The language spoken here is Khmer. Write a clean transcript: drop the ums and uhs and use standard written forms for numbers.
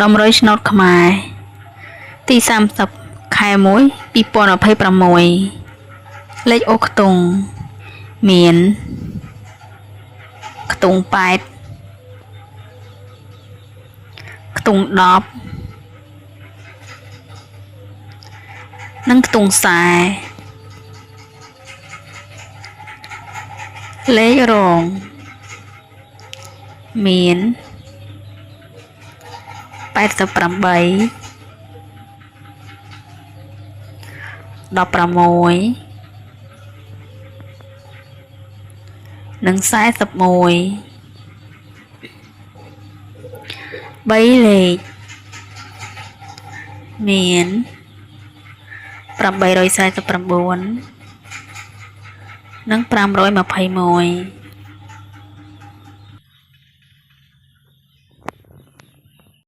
តម្រុយឆ្នោតខ្មែរទី30ខែ1 2026លេខអូខ្ទង់មានខ្ទង់8ខ្ទង់10និងខ្ទង់ខ្សែលេខរងមាន88 16និង41 3លេខមាន849និង521។